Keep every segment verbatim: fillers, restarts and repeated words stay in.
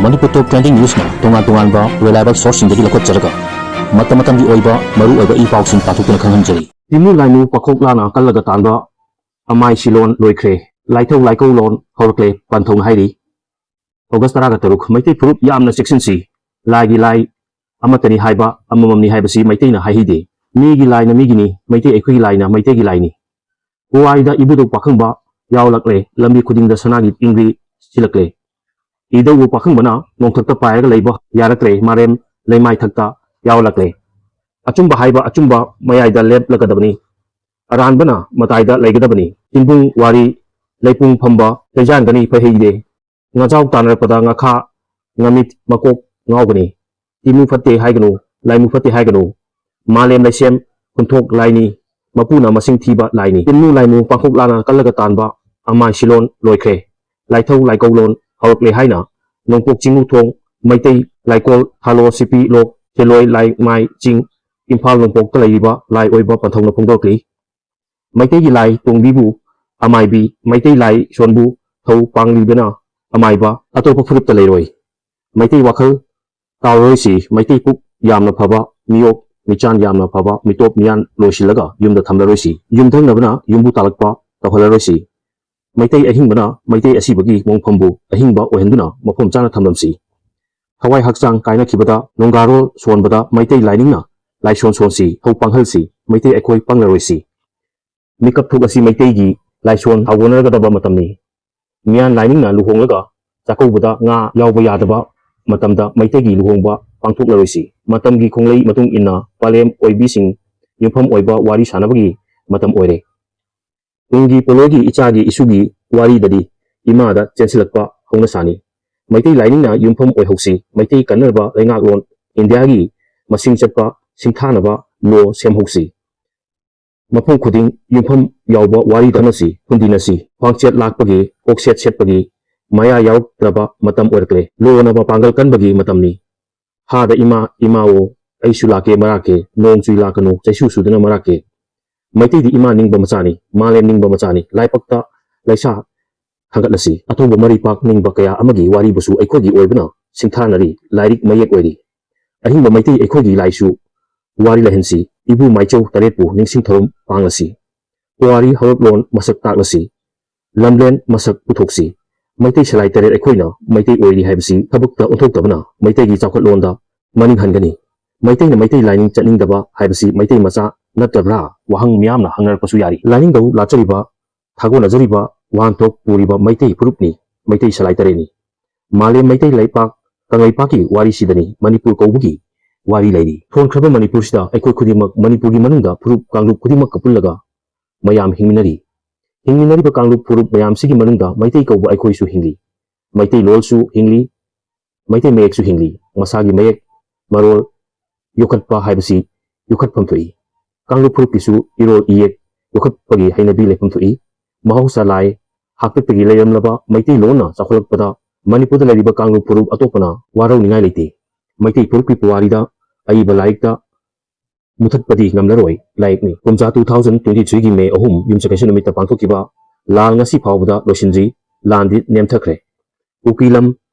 ꯃꯅꯤꯄꯨꯔ ꯇꯣꯞ trending ꯅ꯭ꯌꯨꯁꯅ ꯇꯣꯉꯥꯟ ꯇꯣꯉꯥꯟꯕ reliable ꯁꯣꯔꯁꯁꯤꯡꯗꯒꯤ ꯂꯧꯈꯠꯆꯔꯒ ꯃꯇꯝ ꯃꯇꯝꯒꯤ ꯑꯣꯏꯕ ꯃꯔꯨ ꯑꯣꯏꯕ ꯏ ꯄꯥꯎꯁꯤꯡ ꯄꯥꯊꯣꯛꯇꯨꯅ ꯈꯪꯍꯟꯖꯔꯤ꯫ ꯇꯤꯃꯨ ꯂꯥꯏꯃꯨ ꯄꯥꯡꯈꯣꯛ ꯂꯥꯅ ꯀꯜꯂꯒ ꯇꯥꯟꯕ ꯑꯃꯥꯏ ꯁꯤꯂꯣꯟ ꯂꯣꯏꯈ꯭ꯔꯦ꯫ ꯂꯥꯏꯊꯧ ꯂꯥꯏꯀꯧꯂꯣꯟ ꯍꯧꯔꯛꯂꯦ ꯄꯟꯊꯧꯅ ꯍꯥꯏꯔꯤ꯫ ꯑꯣꯒꯁ ꯇꯔꯥꯒ ꯇꯔꯨꯛ, ꯃꯩꯇꯩ ꯐꯨꯔꯨꯞ ꯌꯥꯝꯅ ꯆꯦꯛꯁꯤꯟꯁꯤ꯫ ꯂꯥꯏꯒꯤ ꯂꯥꯏ ꯑꯃꯠꯇꯅꯤ ꯍꯥꯏꯕ, ꯑꯃꯃꯝꯅꯤ ꯍꯥꯏꯕꯁꯤ ꯃꯩꯇꯩꯅ ꯍꯥꯏꯍꯩꯗꯦ꯫ ꯃꯤꯒꯤ ꯂꯥꯏꯅ ꯃꯤꯒꯤꯅꯤ, ꯃꯩꯇꯩ ꯑꯩꯈꯣꯏꯒꯤ ꯂꯥꯏꯅ ꯃꯩꯇꯩꯒꯤ ꯂꯥꯏꯅꯤ꯫ ꯄꯨꯋꯥꯔꯤꯗ ꯏꯕꯨꯙꯧ ꯄꯥꯈꯪꯕ ꯌꯥꯎꯂꯛꯂꯦ, ꯂꯝꯕꯤ ꯈꯨꯗꯤꯡꯗ ꯁꯅꯥꯒꯤ ꯏꯪꯒ꯭ꯔꯤ ꯁꯤꯜꯂꯛꯂꯦ꯫ ꯏꯙꯧꯕꯨ ꯄꯥꯈꯪꯕꯅ ꯅꯣꯡꯊꯛꯇ ꯄꯥꯏꯔꯒ ꯂꯩꯕ ꯌꯥꯔꯛꯇ꯭ꯔꯦ, ꯃꯥꯂꯦꯝ ꯂꯩꯃꯥꯏꯊꯛꯇ ꯌꯥꯎꯂꯛꯂꯦ꯫ ꯑꯆꯨꯝꯕ ꯍꯥꯏꯕ ꯑꯆꯨꯝꯕ ꯃꯌꯥꯏꯗ ꯂꯦꯞꯂꯒꯗꯕꯅꯤ, ꯑꯔꯥꯟꯕꯅ ꯃꯇꯥꯏꯗ ꯂꯩꯒꯗꯕꯅꯤ꯫ ꯇꯤꯟꯕꯨꯡ ꯋꯥꯔꯤ ꯂꯩꯄꯨꯡ ꯐꯝꯕ ꯆꯩꯖꯥꯟꯒꯅꯤ ꯐꯩꯍꯩꯗꯦ꯫ ꯉꯥꯖꯥꯎ ꯇꯥꯟꯅꯔꯛꯄꯗ ꯉꯥꯈꯥ ꯉꯥꯃꯤꯠ ꯃꯀꯣꯛ ꯉꯥꯎꯒꯅꯤ꯫ ꯇꯤꯃꯨ ꯐꯠꯇꯦ ꯍꯥꯏꯒꯅꯨ, ꯂꯥꯏꯃꯨ ꯐꯠꯇꯦ ꯍꯥꯏꯒꯅꯨ꯫ ꯃꯥꯂꯦꯝ ꯂꯩꯁꯦꯝ ꯈꯨꯟꯊꯣꯛ ꯂꯥꯏꯅꯤ, ꯃꯄꯨꯅ ꯃꯁꯤꯡ ꯊꯤꯕ ꯂꯥꯏꯅꯤ꯫ ꯇꯤꯟꯃꯨ ꯂꯥꯏꯃꯨ ꯄꯥꯡꯈꯣꯛ ꯂꯥꯅ ꯀꯜꯂꯒ ꯇꯥꯟꯕ ꯑꯃꯥꯏ ꯁꯤꯂꯣꯟ ꯂꯣꯏꯈ꯭ꯔꯦ꯫ ꯂꯥꯏꯊꯧ ꯂꯥꯏꯀꯧꯂꯣꯟ ꯍꯧꯔꯛꯂꯦ ꯍꯥꯏꯅ ꯅꯣꯡꯄꯣꯛ ꯆꯤꯡꯉꯨ ꯊꯣꯡ, ꯃꯩꯇꯩ ꯂꯥꯏꯀꯣꯜ, ꯊꯥꯂꯣ ꯁꯤꯄꯤ ꯂꯣꯛ, ꯈꯦꯂꯣꯏ ꯂꯥꯏꯃꯥꯏ ꯆꯤꯡ, ꯏꯝꯐꯥꯜ ꯅꯣꯡꯄꯣꯛꯇ ꯂꯩꯔꯤꯕ ꯂꯥꯏ ꯑꯣꯏꯕ ꯄꯟꯊꯧꯅ ꯐꯣꯡꯗꯣꯔꯛꯂꯤ꯫ ꯃꯩꯇꯩꯒꯤ ꯂꯥꯏ ꯇꯣꯡꯕꯤꯕꯨ ꯑꯃꯥꯏꯕꯤ, ꯃꯩꯇꯩ ꯂꯥꯏ ꯁꯣꯟꯕꯨ ꯊꯧ ꯄꯥꯡꯂꯤꯕꯅ ꯑꯃꯥꯏꯕ, ꯑꯇꯣꯞꯄ ꯐꯨꯔꯨꯞꯇ ꯂꯩꯔꯣꯏ꯫ ꯃꯩꯇꯩ ꯋꯥꯈꯜ ꯇꯥꯎꯔꯣꯏꯁꯤ, ꯃꯩꯇꯩ ꯄꯨꯛ ꯌꯥꯝꯅ ꯐꯕ, ꯃꯤꯌꯣꯛ ꯃꯤꯆꯥꯟ ꯌꯥꯝꯅ ꯐꯕ, ꯃꯤꯇꯣꯞ ꯃꯤꯌꯥꯟ ꯂꯣꯏꯁꯤꯜꯂꯒ ꯌꯨꯝꯗ ꯊꯝꯂꯔꯣꯏꯁꯤ꯫ ꯌꯨꯝꯊꯪꯅꯕꯅ ꯌꯨꯝꯕꯨ ꯇꯥꯜꯂꯛꯄ ꯇꯧꯍꯜꯂꯔꯣꯏꯁꯤ꯫ ꯃꯩꯇꯩ ꯑꯍꯤꯡꯕꯅ ꯃꯩꯇꯩ ꯑꯁꯤꯕꯒꯤ ꯃꯣꯡꯐꯝꯕꯨ ꯑꯍꯤꯡꯕ ꯑꯣꯏꯍꯟꯗꯨꯅ ꯃꯐꯝ ꯆꯥꯅ ꯊꯝꯂꯝꯁꯤ꯫ ꯊꯋꯥꯏ ꯍꯛꯆꯥꯡ ꯀꯥꯏꯅꯈꯤꯕꯗ ꯅꯣꯡꯒꯥꯔꯣꯜ ꯁꯣꯟꯕꯗ ꯃꯩꯇꯩ ꯂꯥꯏꯅꯤꯡꯅ ꯂꯥꯏꯁꯣꯟ ꯁꯣꯟꯁꯤ, ꯊꯧ ꯄꯥꯡꯍꯜꯁꯤ, ꯃꯩꯇꯩ ꯑꯩꯈꯣꯏ ꯄꯪꯂꯔꯣꯏꯁꯤ꯫ ꯃꯤꯀꯞ ꯊꯣꯛꯂꯁꯤ ꯃꯩꯇꯩꯒꯤ ꯂꯥꯏꯁꯣꯟ ꯊꯥꯒꯣꯟꯅꯔꯒꯗꯕ ꯃꯇꯝꯅꯤ꯫ ꯃꯤꯌꯥꯟ ꯂꯥꯏꯅꯤꯡꯅ ꯂꯨꯍꯣꯡꯂꯒ ꯆꯥꯛꯀꯧꯕꯗ ꯉꯥ ꯌꯥꯎꯕ ꯌꯥꯗꯕ ꯃꯇꯝꯗ ꯃꯩꯇꯩꯒꯤ ꯂꯨꯍꯣꯡꯕ ꯄꯥꯡꯊꯣꯛꯂꯔꯣꯏꯁꯤ꯫ ꯃꯇꯝꯒꯤ ꯈꯣꯡꯂꯩ ꯃꯇꯨꯡ ꯏꯟꯅ ꯄꯥꯂꯦꯝ ꯑꯣꯏꯕꯤꯁꯤꯡ ꯌꯨꯝꯐꯝ ꯑꯣꯏꯕ ꯋꯥꯔꯤ ꯁꯥꯟꯅꯕꯒꯤ ꯃꯇꯝ ꯑꯣꯏꯔꯦ꯫ ꯇꯨꯡꯒꯤ ꯄꯣꯂꯣꯏꯒꯤ ꯏꯆꯥꯒꯤ ꯏꯁꯨꯒꯤ ꯋꯥꯔꯤꯗꯗꯤ ꯏꯃꯥꯗ ꯆꯦꯟꯁꯤꯜꯂꯛꯄ ꯍꯧꯅ ꯁꯥꯅꯤ꯫ ꯃꯩꯇꯩ ꯂꯥꯏꯅꯤꯡꯅ ꯌꯨꯝꯐꯝ ꯑꯣꯏꯍꯧꯁꯤ꯫ ꯃꯩꯇꯩ ꯀꯟꯅꯔꯕ ꯂꯩꯉꯥꯛꯂꯣꯟ ꯏꯟꯗꯤꯌꯥꯒꯤ ꯃꯁꯤꯡ ꯆꯠꯄ ꯁꯤꯡꯊꯥꯅꯕ ꯂꯣ ꯁꯦꯝꯍꯧꯁꯤ꯫ ꯃꯐꯝ ꯈꯨꯗꯤꯡ ꯌꯨꯝꯐꯝ ꯌꯥꯎꯕ ꯋꯥꯔꯤ ꯈꯟꯅꯁꯤ, ꯍꯨꯟꯗꯤꯅꯁꯤ꯫ ꯈ꯭ꯋꯥꯡꯆꯦꯠ ꯂꯥꯛꯄꯒꯤ, ꯀꯣꯛꯁꯦꯠ ꯁꯦꯠꯄꯒꯤ ꯃꯌꯥ ꯌꯥꯎꯔꯛꯇ꯭ꯔꯕ ꯃꯇꯝ ꯑꯣꯏꯔꯛꯂꯦ꯫ ꯂꯣꯅ ꯃꯄꯥꯡꯒꯜ ꯀꯟꯕꯒꯤ ꯃꯇꯝꯅꯤ꯫ ꯍꯥꯗ ꯏꯃꯥ, ꯏꯃꯥꯑꯣ, ꯑꯩꯁꯨ ꯂꯥꯛꯀꯦ ꯃꯔꯥꯛꯀꯦ, ꯅꯣꯡ ꯆꯨꯏ ꯂꯥꯛꯀꯅꯨ, ꯆꯩꯁꯨ ꯁꯨꯗꯅ ꯃꯔꯥꯛꯀꯦ꯫ ꯃꯩꯇꯩꯗꯤ ꯏꯃꯥ ꯅꯤꯡꯕ ꯃꯆꯥꯅꯤ, ꯃꯥꯂꯦꯝ ꯅꯤꯡꯕ ꯃꯆꯥꯅꯤ꯫ ꯂꯥꯏꯄꯛꯇ ꯂꯩꯁꯥ ꯊꯥꯡꯒꯠꯂꯁꯤ꯫ ꯑꯊꯧꯕ ꯃꯔꯩꯄꯥꯛ ꯅꯤꯡꯕ ꯀꯌꯥ ꯑꯃꯒꯤ ꯋꯥꯔꯤꯕꯨꯁꯨ ꯑꯩꯈꯣꯏꯒꯤ ꯑꯣꯏꯕꯅ ꯁꯤꯡꯊꯥꯅꯔꯤ, ꯂꯥꯏꯔꯤꯛ ꯃꯌꯦꯛ ꯑꯣꯏꯔꯤ꯫ ꯑꯍꯤꯡꯕ ꯃꯩꯇꯩ ꯑꯩꯈꯣꯏꯒꯤ ꯂꯥꯏꯁꯨ ꯋꯥꯔꯤ ꯂꯩꯍꯟꯁꯤ꯫ ꯏꯕꯨ ꯃꯥꯏꯆꯧ ꯇꯔꯦꯠꯄꯨ ꯅꯤꯡꯁꯤꯡ ꯊꯧꯔꯝ ꯄꯥꯡꯂꯁꯤ꯫ ꯄꯨꯋꯥꯔꯤ ꯍꯧꯔꯛꯂꯣꯟ ꯃꯁꯛ ꯇꯥꯛꯂꯁꯤ꯫ ꯂꯝꯂꯦꯟ ꯃꯁꯛ ꯄꯨꯊꯣꯛꯁꯤ꯫ ꯃꯩꯇꯩ ꯁꯂꯥꯏ ꯇꯔꯦꯠ ꯑꯩꯈꯣꯏꯅ ꯃꯩꯇꯩ ꯑꯣꯏꯔꯤ ꯍꯥꯏꯕꯁꯤ ꯊꯕꯛꯇ ꯑꯣꯟꯊꯣꯛꯇꯕꯅ ꯃꯩꯇꯩꯒꯤ ꯆꯥꯎꯈꯠꯂꯣꯟꯗ ꯃꯅꯤꯡ ꯍꯟꯒꯅꯤ꯫ ꯃꯩꯇꯩꯅ ꯃꯩꯇꯩ ꯂꯥꯏꯅꯤꯡ ꯆꯠꯅꯤꯡꯗꯕ ꯍꯥꯏꯕꯁꯤ ꯃꯩꯇꯩ ꯃꯆꯥ ꯅꯠꯇꯕ꯭ꯔꯥ? ꯋꯥꯍꯪ ꯃꯤꯌꯥꯝꯅ ꯍꯪꯅꯔꯛꯄꯁꯨ ꯌꯥꯔꯤ꯫ ꯂꯥꯏꯅꯤꯡꯗꯧ ꯂꯥꯠꯆꯔꯤꯕ, ꯊꯥꯒꯣꯟꯅꯖꯔꯤꯕ ꯋꯥꯍꯟꯊꯣꯛ ꯄꯨꯔꯤꯕ ꯃꯩꯇꯩ ꯐꯨꯔꯨꯞꯅꯤ, ꯃꯩꯇꯩ ꯁꯂꯥꯏ ꯇꯔꯦꯠꯅꯤ꯫ ꯃꯥꯂꯦꯝ ꯃꯩꯇꯩ ꯂꯩꯄꯥꯛ ꯀꯪꯂꯩꯄꯥꯛꯀꯤ ꯋꯥꯔꯤꯁꯤꯗꯅꯤ ꯃꯅꯤꯄꯨꯔ ꯀꯧꯕꯒꯤ ꯋꯥꯔꯤ ꯂꯩꯔꯤ꯫ ꯊꯣꯟꯈ꯭ꯔꯕ ꯃꯅꯤꯄꯨꯔꯁꯤꯗ ꯑꯩꯈꯣꯏ ꯈꯨꯗꯤꯡꯃꯛ ꯃꯅꯤꯄꯨꯔꯒꯤ ꯃꯅꯨꯡꯗ ꯐꯨꯔꯨꯞ ꯀꯥꯡꯂꯨꯞ ꯈꯨꯗꯤꯡꯃꯛꯀ ꯄꯨꯜꯂꯒ ꯃꯌꯥꯝ ꯍꯤꯡꯃꯤꯟꯅꯔꯤ꯫ ꯍꯤꯡꯃꯤꯟꯅꯔꯤꯕ ꯀꯥꯡꯂꯨꯞ ꯐꯨꯔꯨꯞ ꯃꯌꯥꯝꯁꯤꯒꯤ ꯃꯅꯨꯡꯗ ꯃꯩꯇꯩ ꯀꯧꯕ ꯑꯩꯈꯣꯏꯁꯨ ꯍꯤꯡꯂꯤ꯫ ꯃꯩꯇꯩꯂꯣꯟꯁꯨ ꯍꯤꯡꯂꯤ, ꯃꯩꯇꯩ ꯃꯌꯦꯛꯁꯨ ꯍꯤꯡꯂꯤ꯫ ꯃꯁꯥꯒꯤ ꯃꯌꯦꯛ ꯃꯔꯣꯜ ꯌꯣꯛꯈꯠꯄ ꯍꯥꯏꯕꯁꯤ ꯌꯣꯛꯈꯠꯐꯝ ꯊꯣꯛꯏ꯫ ꯀꯥꯡꯂꯨꯞ ꯐꯨꯔꯨꯞꯀꯤꯁꯨ ꯏꯔꯣꯜ ꯏꯌꯦꯛ ꯌꯣꯛꯈꯠꯄꯒꯤ ꯍꯩꯅꯕꯤ ꯂꯩꯐꯝ ꯊꯣꯛꯏ꯫ ꯃꯍꯧꯁꯥ ꯂꯥꯏ ꯍꯥꯛꯇꯛꯇꯒꯤ ꯂꯩꯔꯝꯂꯕ ꯃꯩꯇꯩꯂꯣꯟꯅ ꯆꯥꯎꯈꯠꯂꯛꯄꯗ ꯃꯅꯤꯄꯨꯔꯗ ꯂꯩꯔꯤꯕ ꯀꯥꯡꯂꯨꯞ ꯐꯨꯔꯨꯞ ꯑꯇꯣꯞꯄꯅ ꯋꯥꯔꯧꯅꯤꯡꯉꯥꯏ ꯂꯩꯇꯦ꯫ ꯃꯩꯇꯩ ꯐꯨꯔꯨꯞꯀꯤ ꯄꯨꯋꯥꯔꯤꯗ ꯑꯏꯕ ꯂꯥꯏꯔꯤꯛꯇ ꯃꯨꯊꯠꯄꯗꯤ ꯉꯝꯂꯔꯣꯏ ꯂꯥꯏꯔꯤꯛꯅꯤ꯫ ꯀꯨꯝꯖꯥ two thousand twenty threeꯒꯤ May ꯑꯍꯨꯝ ꯌꯨꯝꯁꯀꯩꯁ ꯅꯨꯃꯤꯠꯇ ꯄꯥꯡꯊꯣꯛꯈꯤꯕ ꯂꯥꯜ ꯉꯁꯤ ꯐꯥꯎꯕꯗ ꯂꯣꯏꯁꯤꯟꯗ꯭ꯔꯤ꯫ ꯂꯥꯟꯗꯤ ꯅꯦꯝꯊꯈ꯭ꯔꯦ꯫ ꯀꯨꯀꯤ ꯂꯝ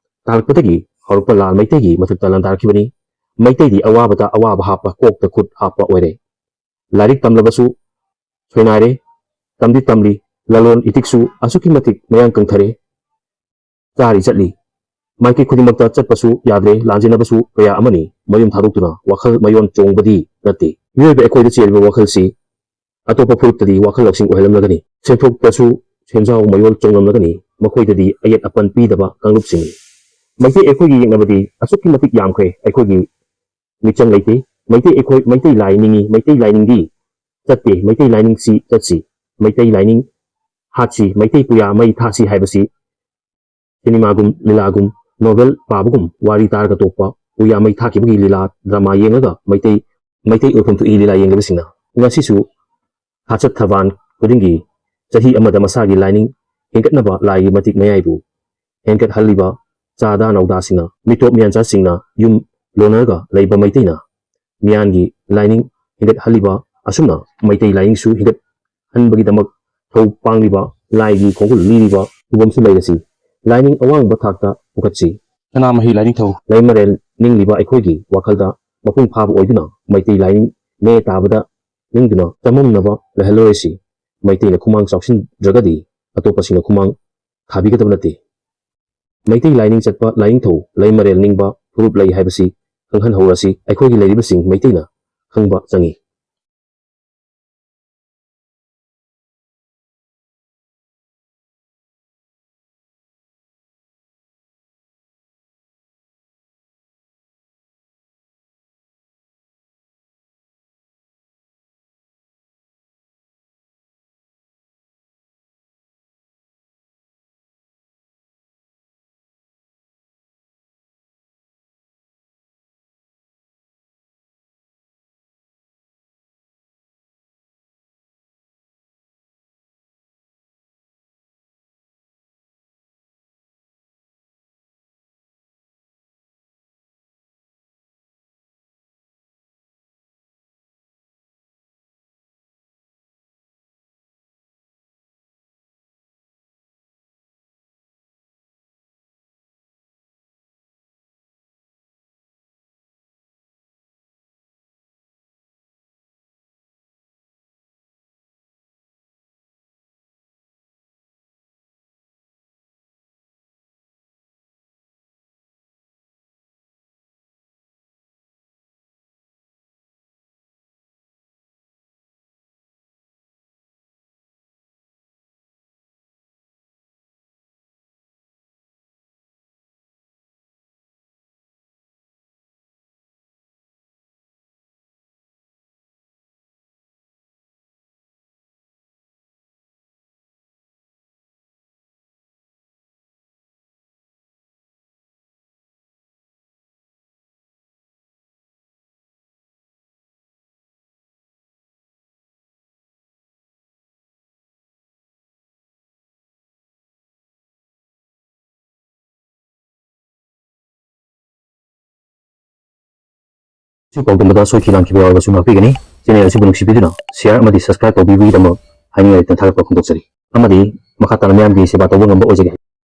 ꯇꯥꯔꯛꯄꯗꯒꯤ ꯍꯧꯔꯛꯄ ꯂꯥꯜ ꯃꯩꯇꯩꯒꯤ ꯃꯊꯛꯇ ꯂꯥꯟꯗꯥꯔꯛꯈꯤꯕꯅꯤ꯫ ꯃꯩꯇꯩꯗꯤ ꯑꯋꯥꯕꯗ ꯑꯋꯥꯕ ꯍꯥꯞꯄ, ꯀꯣꯛꯇ ꯈꯨꯠ ꯍꯥꯞꯄ ꯑꯣꯏꯔꯦ꯫ ꯂꯥꯏꯔꯤꯛ ꯇꯝꯂꯕꯁꯨ ꯁꯣꯏꯅꯥꯏꯔꯦ꯫ ꯇꯝꯗꯤ ꯇꯝꯂꯤ꯫ ꯂꯂꯣꯟ ꯏꯇꯤꯛꯁꯨ ꯑꯁꯨꯛꯀꯤ ꯃꯇꯤꯛ ꯃꯌꯥꯡ ꯀꯪꯊꯔꯦ꯫ ꯆꯥꯔꯤ ꯆꯠꯂꯤ꯫ ꯃꯥꯏꯀꯩ ꯈꯨꯗꯤꯡꯃꯛꯇ ꯆꯠꯄꯁꯨ ꯌꯥꯗ꯭ꯔꯦ, ꯂꯥꯟꯖꯦꯟꯅꯕꯁꯨ ꯀꯌꯥ ꯑꯃꯅꯤ ꯃꯌꯨꯝ ꯊꯥꯗꯣꯛꯇꯨꯅ꯫ ꯋꯥꯈꯜ ꯃꯌꯣꯟ ꯆꯣꯡꯕꯗꯤ ꯅꯠꯇꯦ꯫ ꯃꯤꯑꯣꯏꯕ ꯑꯩꯈꯣꯏꯗ ꯆꯦꯜꯂꯤꯕ ꯋꯥꯈꯜꯁꯤ ꯑꯇꯣꯞꯄ ꯐꯨꯔꯨꯞꯇꯗꯤ ꯋꯥꯈꯜ ꯂꯧꯁꯤꯡ ꯑꯣꯏꯍꯜꯂꯝꯂꯒꯅꯤ꯫ ꯁꯦꯟꯊꯣꯛꯇꯁꯨ ꯁꯦꯟꯖꯥꯎ ꯃꯌꯣꯜ ꯆꯣꯡꯂꯝꯂꯒꯅꯤ꯫ ꯃꯈꯣꯏꯗꯗꯤ ꯑꯌꯦꯠ ꯑꯄꯟ ꯄꯤꯗꯕ ꯀꯥꯡꯂꯨꯞꯁꯤꯡꯅꯤ꯫ ꯃꯩꯇꯩ ꯑꯩꯈꯣꯏꯒꯤ ꯌꯦꯛꯅꯕꯗꯤ ꯑꯁꯨꯛꯀꯤ ꯃꯇꯤꯛ ꯌꯥꯝꯈ꯭ꯔꯦ꯫ ꯑꯩꯈꯣꯏꯒꯤ ꯃꯤꯆꯪ ꯂꯩꯇꯦ꯫ ꯃꯩꯇꯩ ꯑꯩꯈꯣꯏ ꯃꯩꯇꯩ ꯂꯥꯏ ꯅꯤꯡꯉꯤ, ꯃꯩꯇꯩ ꯂꯥꯏꯅꯤꯡꯗꯤ ꯆꯠꯇꯦ, ꯃꯩꯇꯩ ꯂꯥꯏꯅꯤꯡꯁꯤ ꯆꯠꯁꯤ, ꯃꯩꯇꯩ ꯂꯥꯏꯅꯤꯡ ꯍꯥꯠꯁꯤ, ꯃꯩꯇꯩ ꯄꯨꯌꯥ ꯃꯩ ꯊꯥꯁꯤ ꯍꯥꯏꯕꯁꯤ ꯁꯤꯅꯦꯃꯥꯒꯨꯝ, ꯂꯤꯂꯥꯒꯨꯝ, ꯅꯣꯚꯦꯜ ꯄꯥꯕꯒꯨꯝ, ꯋꯥꯔꯤ ꯇꯥꯔꯒ ꯇꯣꯛꯄ, ꯎꯌꯥꯃꯩ ꯊꯥꯈꯤꯕꯒꯤ ꯂꯤꯂꯥ, ꯗ꯭ꯔꯃꯥ ꯌꯦꯡꯂꯒ ꯃꯩꯇꯩ, ꯃꯩꯇꯩ ꯑꯣꯏꯐꯝ ꯊꯣꯛꯏ ꯂꯤꯂꯥ ꯌꯦꯡꯂꯤꯕꯁꯤꯡꯅ꯫ ꯉꯁꯤꯁꯨ ꯍꯥꯆꯠ ꯊꯕꯥꯟ ꯈꯨꯗꯤꯡꯒꯤ ꯆꯍꯤ ꯑꯃꯗ ꯃꯁꯥꯒꯤ ꯂꯥꯏꯅꯤꯡ ꯍꯦꯟꯒꯠꯅꯕ ꯂꯥꯏꯒꯤ ꯃꯇꯤꯛ ꯃꯌꯥꯏꯕꯨ ꯍꯦꯟꯒꯠꯍꯜꯂꯤꯕ ꯆꯥꯗꯥ ꯅꯧꯗꯥꯁꯤꯡꯅ, ꯃꯤꯇꯣꯞ ꯃꯤꯌꯥꯟꯆꯥꯁꯤꯡꯅ ꯌꯨꯝ ꯂꯣꯟꯅꯔꯒ ꯂꯩꯕ ꯃꯩꯇꯩꯅ ꯃꯤꯌꯥꯟꯒꯤ ꯂꯥꯏꯅꯤꯡ ꯍꯦꯟꯒꯠꯍꯜꯂꯤꯕ ꯑꯁꯨꯝꯅ ꯃꯩꯇꯩ ꯂꯥꯏꯅꯤꯡꯁꯨ ꯍꯦꯟꯒꯠꯍꯟꯕꯒꯤꯗꯃꯛ ꯊꯧ ꯄꯥꯡꯂꯤꯕ, ꯂꯥꯏꯒꯤ ꯈꯣꯡꯒꯨꯜ ꯂꯤꯔꯤꯕ ꯈꯨꯕꯝꯁꯨ ꯂꯩꯔꯁꯤ꯫ ꯂꯥꯏꯅꯤꯡ ꯑꯋꯥꯡꯕ ꯊꯥꯛꯇ ꯄꯨꯈꯠꯁꯤ꯫ ꯁꯅꯥꯃꯍꯤ ꯂꯥꯏꯅꯤꯡꯊꯧ꯫ ꯂꯩꯃꯔꯦꯜ ꯅꯤꯡꯂꯤꯕ ꯑꯩꯈꯣꯏꯒꯤ ꯋꯥꯈꯜꯗ ꯃꯄꯨꯡ ꯐꯥꯕ ꯑꯣꯏꯗꯨꯅ ꯃꯩꯇꯩ ꯂꯥꯏꯅꯤꯡ ꯃꯦ ꯇꯥꯕꯗ ꯅꯤꯡꯗꯨꯅ ꯆꯃꯝꯅꯕ ꯂꯩꯍꯜꯂꯣꯏꯁꯤ꯫ ꯃꯩꯇꯩꯅ ꯈꯨꯃꯥꯡ ꯆꯥꯎꯁꯤꯟꯗ꯭ꯔꯒꯗꯤ ꯑꯇꯣꯞꯄꯁꯤꯡꯅ ꯈꯨꯃꯥꯡ ꯊꯥꯕꯤꯒꯗꯕ ꯅꯠꯇꯦ꯫ ꯃꯩꯇꯩ ꯂꯥꯏꯅꯤꯡ ꯆꯠꯄ ꯂꯥꯏꯅꯤꯡꯊꯧ ꯂꯩꯃꯔꯦꯜ ꯅꯤꯡꯕ ꯐꯨꯔꯨꯞ ꯂꯩ ꯍꯥꯏꯕꯁꯤ ꯈꯪꯍꯟꯍꯧꯔꯁꯤ꯫ ꯑꯩꯈꯣꯏꯒꯤ ꯂꯩꯔꯤꯕꯁꯤꯡ ꯃꯩꯇꯩꯅ ꯈꯪꯕ ꯆꯪꯏ꯫ ꯁꯤ ꯄꯥꯎꯗꯝꯕꯗ ꯁꯣꯏꯈꯤ ꯂꯥꯟꯈꯤꯕ ꯌꯥꯎꯔꯕꯁꯨ ꯉꯥꯛꯄꯤꯒꯅꯤ꯫ ꯆꯦꯅꯦꯜ ꯑꯁꯤꯕꯨ ꯅꯨꯡꯁꯤꯕꯤꯗꯨꯅ share ꯑꯃꯗꯤ subscribe ꯇꯧꯕꯤꯕꯒꯤꯗꯃꯛ ꯍꯥꯏꯅꯤꯡꯉꯥꯏ ꯂꯩꯇꯅ ꯊꯥꯒꯠꯄ ꯐꯣꯡꯗꯣꯛꯆꯔꯤ꯫ ꯑꯃꯗꯤ ꯃꯈꯥ ꯇꯥꯅ ꯃꯤꯌꯥꯝꯒꯤ ꯁꯦꯕꯥ ꯇꯧꯕ ꯉꯝꯕ ꯑꯣꯏꯖꯒꯦ꯫